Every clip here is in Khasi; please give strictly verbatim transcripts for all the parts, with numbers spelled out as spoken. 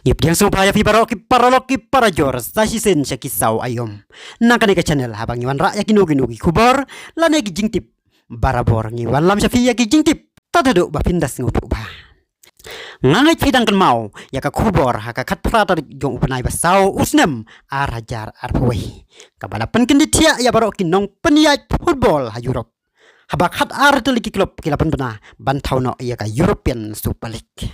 Ngi pdiang sngewbha ïa phi baroh ki paralok ki parajor sa shisien sha ki saw aïom na kane ka channel, haba ngi wanrah ïa kino kino ki khubor lane ki jingtip. Barabor ngi wanlam sha phi ïa ki jingtip tad haduh ba phin da sngewthuh bha. Nga ngeit phi dang kynmaw ïa ka khubor ha ka khatphra tarik jong u bnai ba saw u snem ar hajar arphew wei, kaba la pynkyndit thiah ïa baroh ki nongpynïaid football ha Europe, haba khatar tylli ki club ki la pynbna ban thaw noh ïa ka European Super League.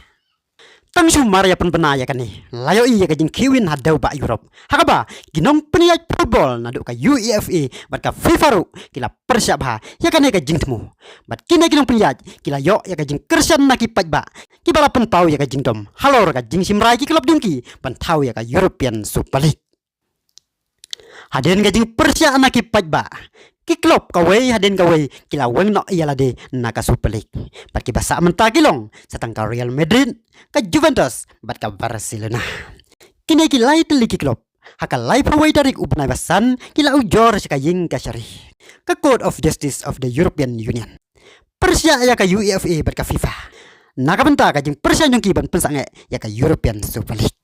Tang shu mar ïa pynbna ïa kane, la ïohi ïa ka jingkhih win ha dewbah Europe, ha kaba ki nongpynïaid football naduh ka UEFA bad ka FIFA ruh ki la pyrshah bha ïa kane ka jingthmu. Bad kine ki nongpynïaid ki la ïoh ïa ka jingkyrshan na ki paidbah kiba la pynpaw ïa ka jingdom halor ka jingshim rai ki club jong ki ban thaw ïa ka European Super League. Hadien ka jingpyrshah na ki paidbah, ki club kawei hadien kawei ki la weng noh ïa lade na ka Super League. Bad kiba sah mynta ki long sa tang ka Real Madrid, ka Juventus bad ka Barcelona. Kine ki lai tylli ki club ha ka laiphew wei tarik u bnai ba san ki la ujor sha ka ïing kashari, ka Court of Justice of the European Union, pyrshah ïa ka UEFA bad ka FIFA na ka bynta ka jingpyrshah jong ki ban pynsangeh ïa ka European Super League.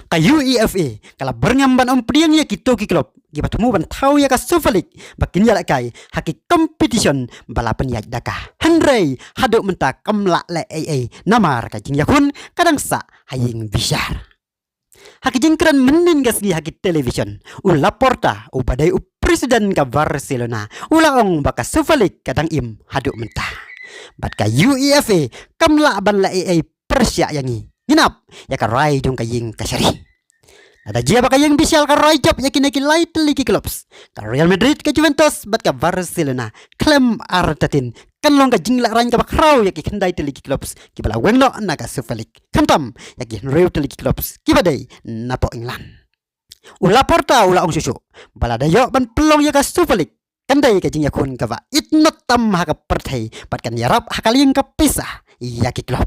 Ka UEFA ka la byrngem ban ym pdiang ïa kito ki club kiba thmu ban thaw ïa ka Super League ba kin ïalehkai ha ki competition ba la pynïaid da ka. Hynrei haduh mynta kam lah leh ei ei namar ka jingïakhun ka dang sah ha ïing bishar. Ha ki jingkren mynnin ka sngi ha ki television, u Laporta, uba dei u president ka Barcelona, u la ong ba ka Super League ka dang im haduh mynta. Bad ka UEFA kam lah ban leh ei ei pyrshah ïa ngi. Ngin ap ïa ka rai jong ka ïing kashari. Lada jia ba ka ïing bishar ka rai jop ïa kine ki lai tylli ki clubs, ka Real Madrid, ka Juventus bad ka Barcelona, khlem artatien kan long ka jinglehraiñ kaba khraw ïa ki khyndai tylli ki clubs kiba la weng noh na ka Super League, khamtam ïa ki hynriew tylli ki clubs kiba dei napoh England. U Laporta u la ong shuh shuh ba lada ïoh ban pynlong ïa ka Super League, kan dei ka jingïakhun kaba itynnad tam ha ka pyrthei bad kan ïarap ha ka liang ka pisa ïa ki club.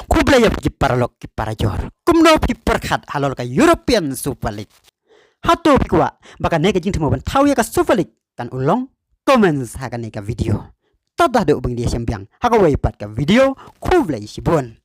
Khublei ïa phi ki paralok ki parajor, kumno phi pyrkhat halor ka European Super League? Hato phi kwah ba kane ka jingthmu ban thaw ïa ka Super League kan long? Comments ha kane ka video. Tad haduh ba ngin ïashem biang ha kawei pat ka video, khublei shibun.